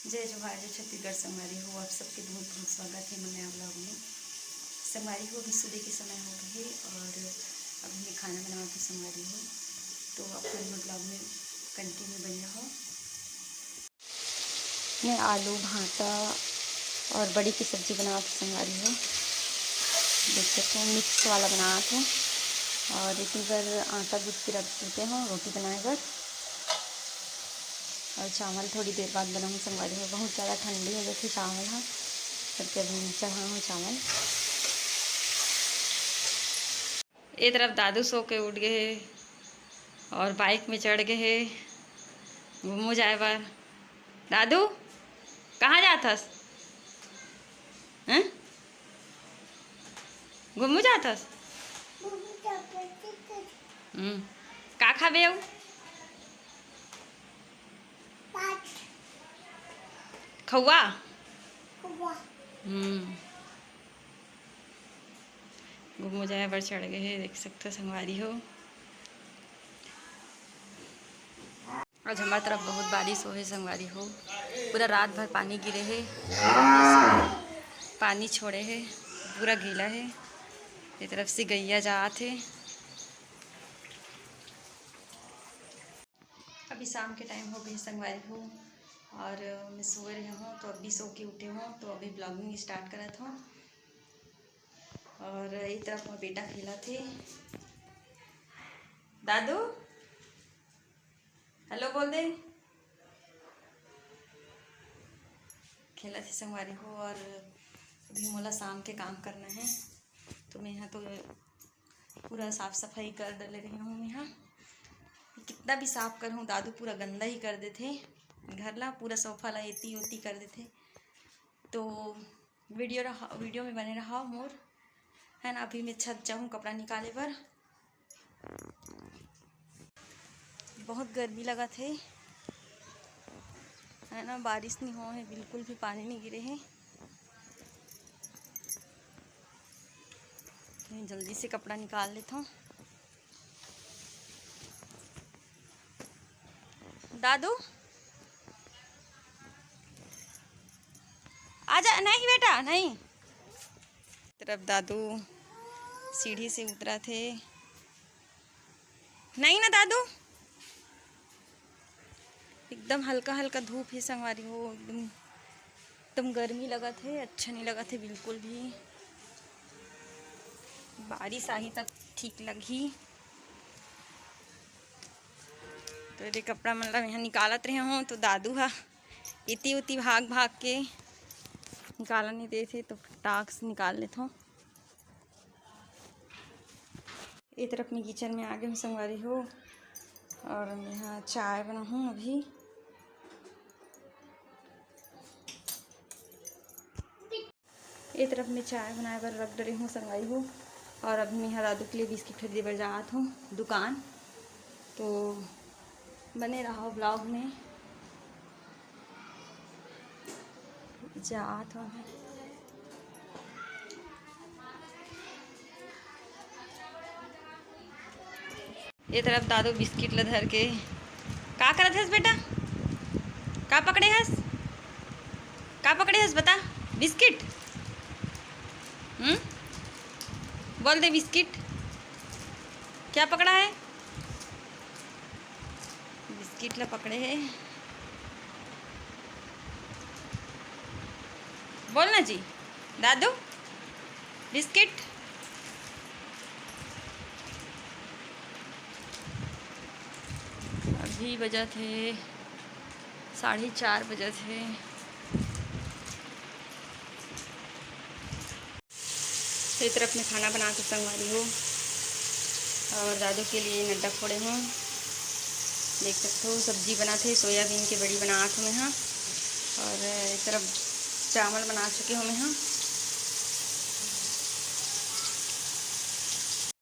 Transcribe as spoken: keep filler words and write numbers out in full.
जय जोहार, जय छत्तीसगढ़ संगवारी हो। आप सबके बहुत बहुत स्वागत है मोर नया vlog में। संगवारी हो, अभी सुबह के समय हो गए है और अभी मैं खाना बनावत हूँ संगवारी हो, तो आप मन मोर vlog में continue बने रहो। मैं आलू, भांटा और बड़ी की सब्जी बनावत हूँ संगवारी हो। देख सकते हो, mix वाला बनावत हूँ और इतनी बार आटा गूंथ के रख देते हो रोटी बनाए बर। और चावल थोड़ी देर बाद बनाऊँ संगवारी हो, बहुत ज़्यादा ठंडी हो जाती चावल ह, करके अभी चढ़ा हूँ चावल। ए तरफ दादू सो के उठ गए हे और bike में चढ़ गए हे घूमू जाए बर। दादू, कहाँ जात हस? हैं? घूमू जात हस? हम्म। का खाबे अउ? खउआ? हम्म। घूमू जाए बर चढ़ गए हे, देख सकते हो संगवारी हो। आज हमारे तरफ बहुत बारिश होहे संगवारी हो, पूरा रात भर पानी गिरे हे, पानी छोड़े हे, पूरा गीला हे। ये तरफ से गैया जात हे। अभी शाम के time हो गए संगवारी हो और मैं सो रहे हूँ, तो अभी सो के उठे हूँ, तो अभी vlogging start करत हूँ। और ये तरफ मोर बेटा खेलत हे। दादू, hello बोल दे। खेलत हे संगवारी हो और अभी मोला शाम के काम करना है, तो मैं यहाँ तो पूरा साफ सफाई कर डले रही हूँ। मैं यहाँ कितना भी साफ करूँ, दादू पूरा गंदा ही कर देथे घर ला, पूरा सोफा ला एती ओती कर देथे। तो video रहा, video में बने रहा मोर, है ना। अभी मैं छत जाऊँ कपड़ा निकाले बर। बहुत गर्मी लगत हे, है ना, बारिश नहीं हो है, बिल्कुल भी पानी नहीं गिरे है। तो जल्दी से कपड़ा निकाल लेता हूँ। दादू, आजा। नहीं बेटा, नहीं। तरफ दादू सीढ़ी से उतरत हे। नहीं ना दादू, एकदम हल्का हल्का धूप हे संगवारी हो, एकदम एकदम गर्मी लगत हे, अच्छा नहीं लगत हे बिल्कुल भी। बारिश आही तब ठीक लगही। तो ये कपड़ा मन ला यहाँ निकालत रहे हो, तो दादू हा इति उति भाग भाग के निकाला नहीं देथे, तो फटाक से निकाल लेथों। ये तरफ मैं किचन में आ गए हूँ संगवारी हो, और मैं यहाँ चाय बनाहूँ अभी। ये तरफ मैं चाय बनाए बर रख डरे हूँ संगवारी हो, और अभी मैं यहाँ दादू के लिए बिस्किट खरीदे बर जात हूँ दुकान। तो बने रहो vlog में, जात हूँ। ये तरफ दादू बिस्किट ल धर के का करत हस बेटा? का पकड़े हस? का पकड़े हस बता? बिस्किट? हम्म, बोल दे बिस्किट। क्या पकड़ा है? बिस्किट ला पकड़े है। बोल ना जी दादू, बिस्किट। अभी बजत हे साढ़े चार बजत हे। ये तरफ मैं खाना बना के संगवारी हो, और दादू के लिए नड्डा फोड़े हूँ। देख सकते हो सब्जी बनात हे, सोयाबीन के बड़ी बनात हूँ मैं यहाँ, और ये तरफ चावल बना चुके हूँ मैं यहाँ।